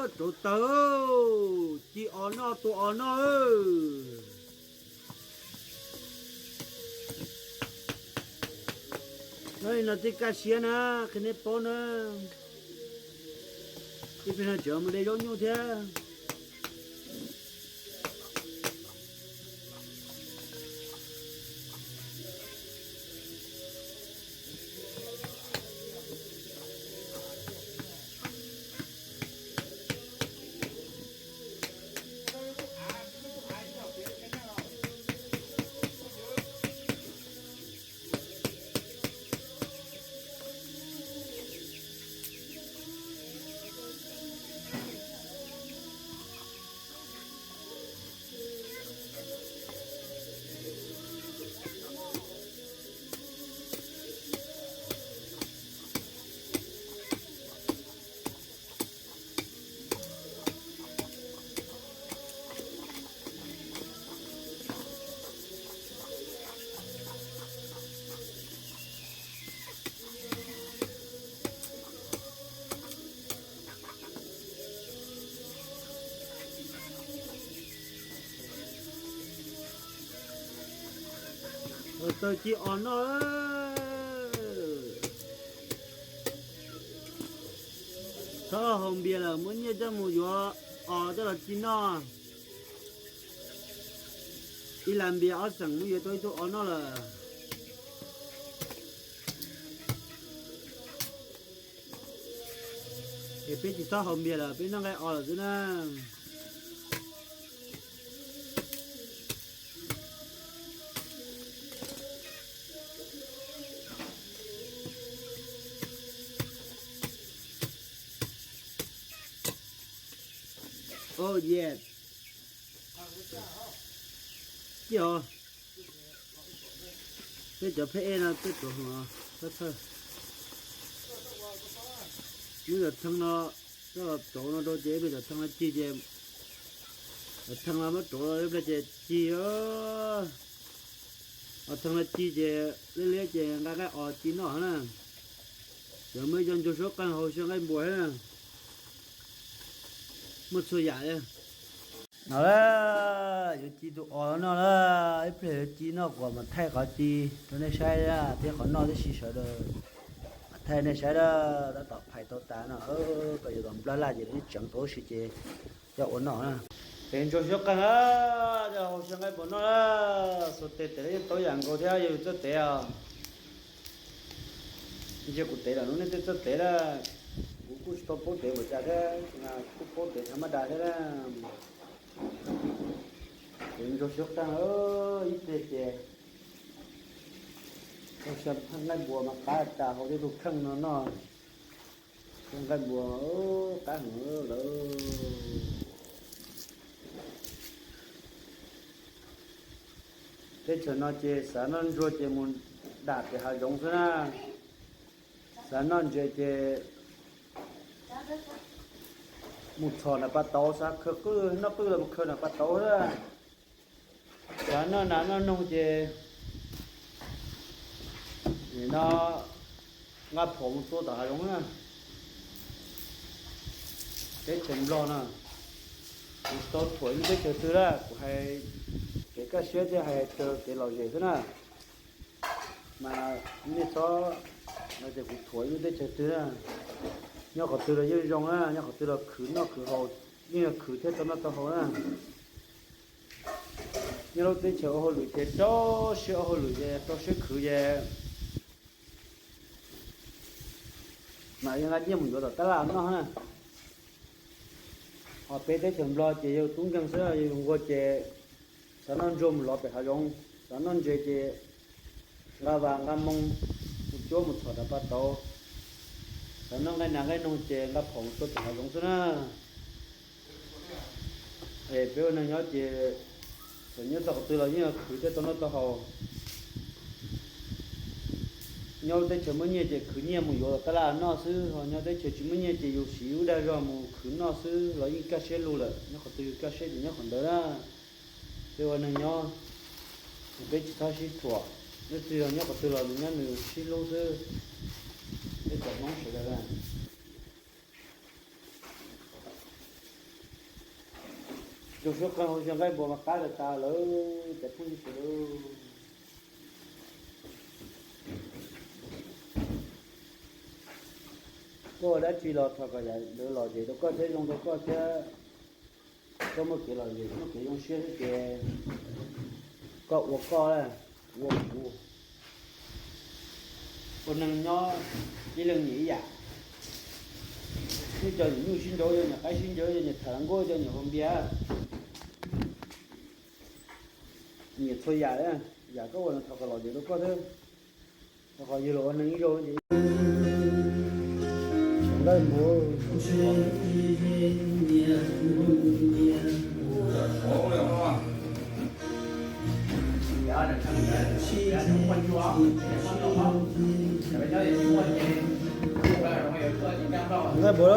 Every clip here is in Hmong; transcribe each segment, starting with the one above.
Rauv taws, ci os noj tua os noj. Nyob li no thiaj kaj siab na, qhia nej paub na. Ib pliag no tseem mus de zaub nyuj thiab. Rauv taws ci os noj. Txhob haus npias lawm, muab nyiaj coj mus yuav os coj los ci noj. Ib lag npias ob xeem muab yuav tau ib tug os noj lawm. Es peb tsis txhob haus npias lawm, peb noj nqaij os lawm xwb na. Oh yes. Tij os, peb cov pheb ej no peb tuav hwv, thawj thawj. Muab cov thee no coj los rauv no rau ces peb cov thee no cig ces, cov thee no muab rauv ib pliag ces cig. Cov thee no cig ces liab liab ces nqa nqaij os ci noj na. Cov muaj ib co ntsuag suab qeej haus xyaw nqaij npuas thiab na. Muaj txhua yam li. No la, yuav ci tus os noj la, ib pliag yuav ci noj kuv mam thaij qhov ci rau nej saib thiab qhov noj tib si sawv daws. Mam thaij nej saib la, tab tom phais tau tas no, kom yuav tom nplaj laj ces tseev tau si ces coj ua noj na. Peb ntsuag suab qeej la, coj haus xyaw nqaij npuas noj la. Xuas tes tes yeej tau yam nkaus thiab yog yus txawj tev os. Ntsia kuv tev lawm no nej tej txawj tev la. Kuv kuj tsis tau paub tev npaum cas thiab, kuj paub tev thav maj das thiab la. Ces ntsuag siab qeej, ib pliag ces haus xyaw nqaij npuas mas qab tas, haus tej tug kheej no noj. Xyaw nqaij npuas qab heev lawm. Teb chaws no ces xav noj ntsuag ces mus dam pem hav zoov xwb na. Xav noj ntses ces mus txhom nram pas tauv, xav khaws qwj noj qwj los mus khaws nram pas tauv xwb. Xav noj nas noj noog ces no nqa phom mus tua tom hav zoov na. Teb chaws Nplog no, kuv tsis tau thuam ib lub teb chaws twg la, kuv hais kev kaj siab thiab hais raws kev lom zem xwb na. Mas nej txhob hais tias kuv thuam ib lub teb chaws twg na. Nyob qhov twg los yeej zoo na, nyob qhov twg los khwv noj khwv haus, yeej yog khwv thiaj tau noj tau haus na. Nyob lub teb chaws ua hauj lwm ces rau siab ua hauj lwm ces rau siab khwv ces mas yeej nqa nyiaj mus yuav tom tab laj noj na. Ho peb teb chaws Nplog ces yog tub nkeeg xwb, yog yus nquag ces xav noj ntsuag mus lov pem hav zoov, xav noj ntses ces nqa vas nqa moo mus cuab mus txhom nram pas tauv, xav noj nqaij nas nqaij noog ces nqa phom mus tua pem hav zoov xwb na. Es peb ua neeg nyob ces txawm nyob txog qhov twg los yeej yog khwv thiaj tau noj tau haus. Nyob lub teb chaws muaj nyiaj ces khwv nyiaj mus yuav tom tab laj noj xwb, ho nyob teb chaws tsis muaj nyiaj ces yus siv lub dag zog mus khwv noj xwb los yeej kaj siab lug lawm. Nyob qhov twg yus kaj siab ces nyob qhov ntawd na. Peb ua neeg nyob, peb tsis txhob sib thuam, leej twg yog nyob qhov twg los nws nyob nws sib hlub xwb. Peb tsoom Hmoob sawv daws na. Ntsuag suab qeeg hauv xyoo nqaij npua mas qab tas tas lawm cov phooj ywg sawv daws. Koj ua dab tsi los thov kom yam ntawd lom zem rau koj thiab zoo rau koj thiab. Koj muaj kev lom zem muaj kev zoo siab thiab ces koj ua koj, ua kuv. Ua neeg nyob ib leeg nyiam ib yam. Nyiam cov nyuam nyuj sib ncaws, cov nyuam qaib sib ncaws, cov nyuam tham nkuaj, cov nyuam hau npias. Nyiam txhua yam, yam koj ua no thov kom lom zem rau koj thiab. Thov kom yog los ua neeg ib zaug ces nqaij npua. Nqaij npua, nqaij npua, nqaij npua.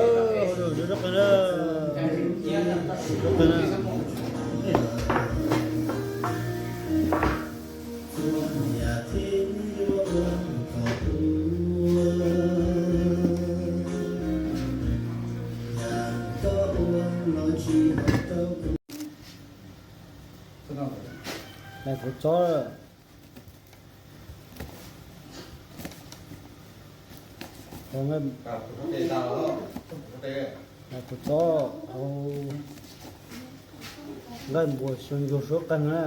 Nqaij kuv txob. Nqaij kuv txob hauv nqaij npua xyoo ntsuag suab qeeg na.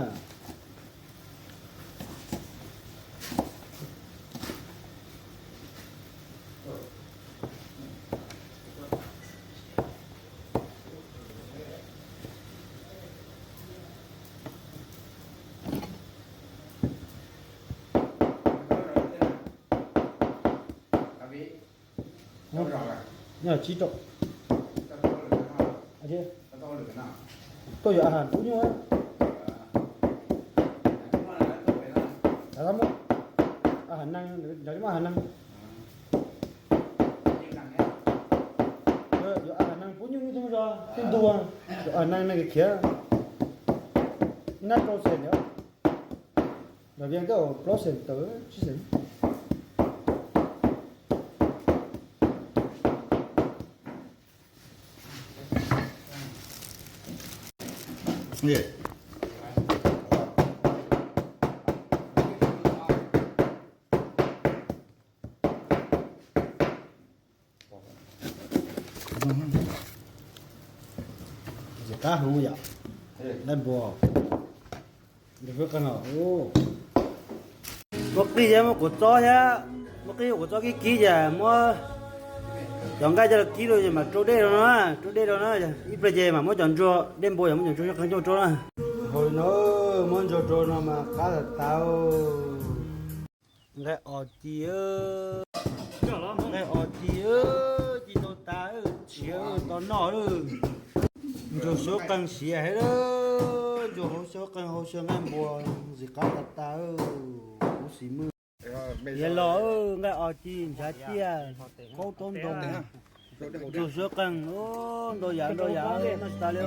Nyob tsib rau. Tuaj yuav a has pub nyuj. Av, a has neeg, nrog muaj a has neeg. Yuav a has neeg pub nyuj nyuj thiaj muaj zog thiaj ntuag. Yuav a has neeg neeg khiav. Ib nab rau xees yom. Los vias koj plaub xees tawm tsib xees. Txiv qab heev yom. Nqaij npua. Muab qij thiab muab kuv txob thiab, muab qij muab kuv txob kib kib ces muab cov nqaij coj los kib rau ces mam rau dej rau no, rau dej rau no. Ib pliag ces mam muab cov ntsuag dej npua ces muab cov ntsuag xyoob qeeg coj rau na. Hau li no, muab ntsuag rau no mas qab tas tas. Nqaij os ci, nqaij os ci, ci tau tas, tshiav tau noj lawm. Ntsuag xyoob qeeg siav heev lawm, ntsuag hauv xyoob qeeg hauv xyoob nqaij npua ntxim qab tas tas. Kuv xim mwj. Yog los nqaij os ci ntshav tiaj, qaub taub ntoo, ntsuag xyoob qeeg, ntau yam ntau yam noj tsis tas li.